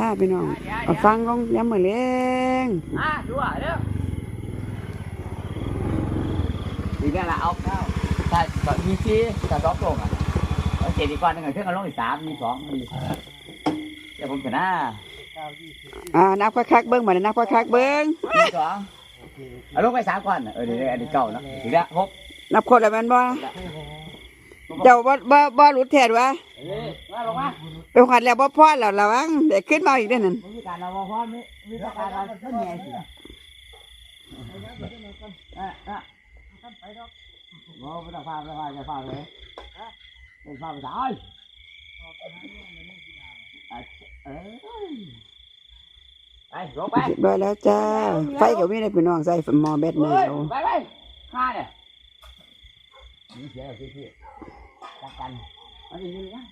ອ່າ ພີ່ນ້ອງ ເອົາຟັງລົງຍາມມື້ແລງ. ອ່າ ດູເດີ ອີກແລ້ວລະ ເອົາ ຖ້າມີສີ່ ຖ້າສອງໂຕ ມັນເຈັດອີກກ້ອນໜຶ່ງ ເທິງເອົາລົງອີກສາມ ມີສອງ ມີ ດຽວຜົມຈະນາ ອ່າ ນັບຄັກໆເບິ່ງ ບາດນີ້ນັບຄັກໆເບິ່ງ ມີສອງ ເອົາລົງໄປສາມກ້ອນ ເອີ ນີ້ ອັນນີ້ເກົ້າເນາະ ເຫຼືອຫົກ ນັບຄົບແລ້ວແມ່ນບໍ່? ເຈົ້າບໍ່ ບໍ່ ບໍ່ຫຼຸດແທ້ວະ ເອີ ມາລົງມາ ໄປຮອດແລ້ວບໍ່ພໍແລ້ວ ລະວັງໄດ້ຂຶ້ນມາອີກເດ້ນັ້ນ ບໍ່ມີການເອົາບໍ່ພໍ ມີ ມີແຕ່ການເອົາຂຶ້ນແດ່ຊິ ເອີ ເອີ ບໍ່ ບໍ່ຕ້ອງພາ ບໍ່ຕ້ອງພາ ຢ່າພາເລີຍ ເປັນພາໄປຕາຍ ເອີ ໄປ ລົງໄປ ຮຽບຮ້ອຍແລ້ວຈ້າ ໄຟກໍມີເດ້ພີ່ນ້ອງ ໃສ່ໝໍ້ແບັດໜາວ ໄປ ໄປ ຫາເດ້ ມີເສຍງຊິ ຈັດການ ມັນຊິຢູ່ນີ້ນະ